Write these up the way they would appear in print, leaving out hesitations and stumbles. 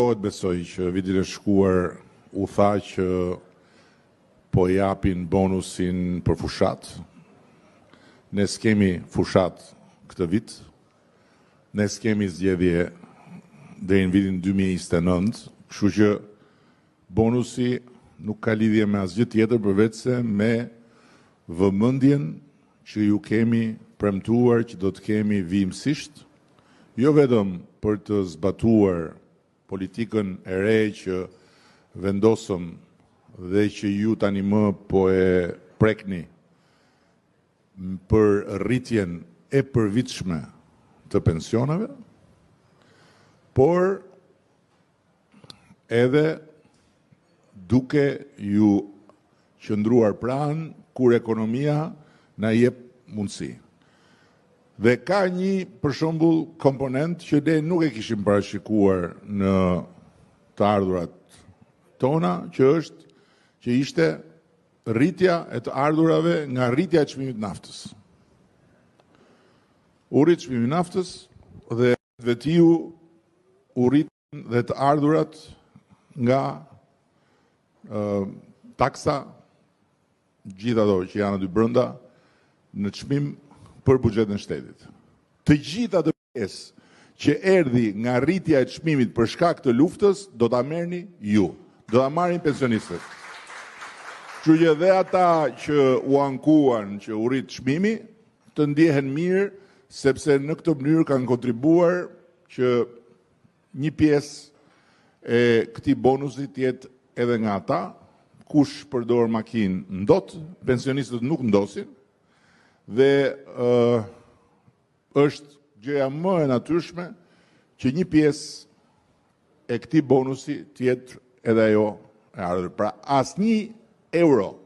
Kujtohet besoj që vitin e shkuar u tha që po japin bonusin për fushatë. Ne s'kemi fushatë këtë vit. Ne s'kemi zgjedhje deri në vitin 2029, kështu që bonusi nuk ka lidhje me asgjë tjetër përveçse me vëmendjen që ju kemi premtuar që do të kemi vijimësisht, jo vetëm për të zbatuar politikën e re që vendosëm dhe që ju tani më po e prekni për rritjen e përvitshme të pensioneve, por edhe duke ju qëndruar pranë kur ekonomia na jep mundësi. Dhe ka një, për shembull, komponent që ne nuk e kishim parashikuar në të ardhurat tona, që është që ishte rritja e të ardhurave nga rritja e çmimit të naftës. U rrit çmimi i naftës dhe vetiu u rritën dhe të ardhurat nga taksa gjithë ato që janë aty brenda në çmim për buxhetin e shtetit. Të gjithë atë pjesë që erdhi nga rritja e çmimit për shkak të luftës do ta merrni ju. Do ta marrin pensionistët. Kështu që dhe ata që u ankuan që u rrit çmimi, të ndjehen mirë sepse në këtë mënyrë kanë kontribuar që Një pjesë e këtij bonusi të jetë edhe nga ata, kush përdor makinë ndot, pensionistët nuk ndosin dhe ë është gjëja më e natyrshme që një pjesë e këtij bonusi të jetë edhe ajo e ardhur. Pra asnjë euro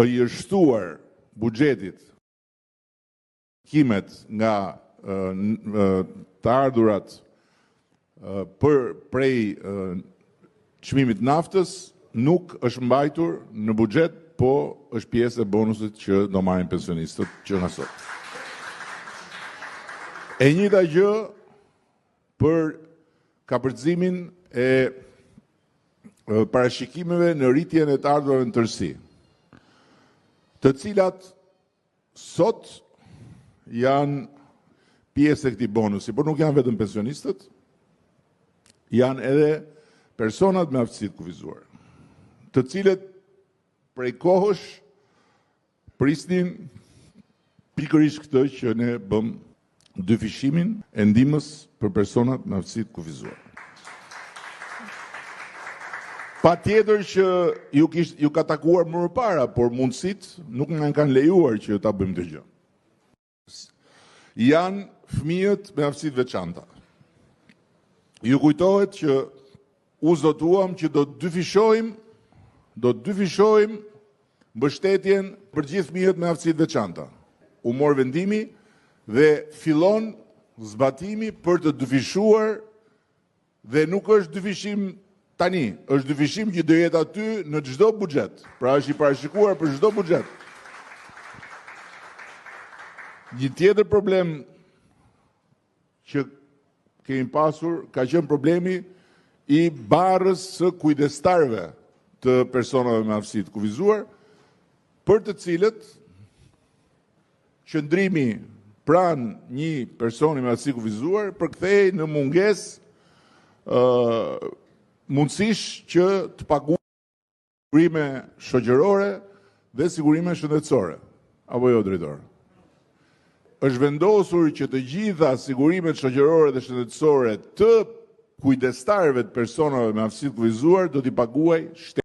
i është shtuar buxhetit Kimet nga të ardhurat për prej çmimit të naftës nuk është mbajtur në buxhet, po është pjesë e bonusit që do marrin pensionistët që nga sot. E njëjta gjë për kapërcimin e parashikimeve në rritjen e të ardhurave në tërësi, të cilat Sot janë pjesë e këtij bonusi, por nuk janë vetëm pensionistët, janë edhe personat me aftësi të kufizuar, të cilët prej kohësh prisnin pikërisht këtë që ne bëmë dyfishimin e ndihmës për personat me aftësi të kufizuar. Patjetër që ju kish, ju ka takuar më përpara, por mundësitë nuk na kanë lejuar që ta bëjmë këtë gjë. Janë fëmijët me aftësi të veçanta. Ju kujtohet që u zotuam që do të dyfishojmë, do të dyfishojmë mbështetjen për gjithë fëmijët me aftësi të veçanta. U mor vendimi dhe fillon zbatimi për të dyfishuar dhe nuk është dyfishim tani, është dyfishim që do jetë aty në çdo buxhet. Pra është i parashikuar për çdo buxhet. Një tjetër problem që kemi pasur ka qenë problemi i barrës së kujdestarëve të personave me aftësi të kufizuar, për të cilët qëndrimi pranë një personi me aftësi të kufizuar përkthehej në mungesë ë mundësish që të paguajë sigurime shoqërore dhe sigurime shëndetësore. Apo jo, drejtor? Është vendosur që të gjitha sigurimet shoqërore dhe shëndetësore të kujdestarëve të personave me aftësi të kufizuar do t'i paguajë shteti.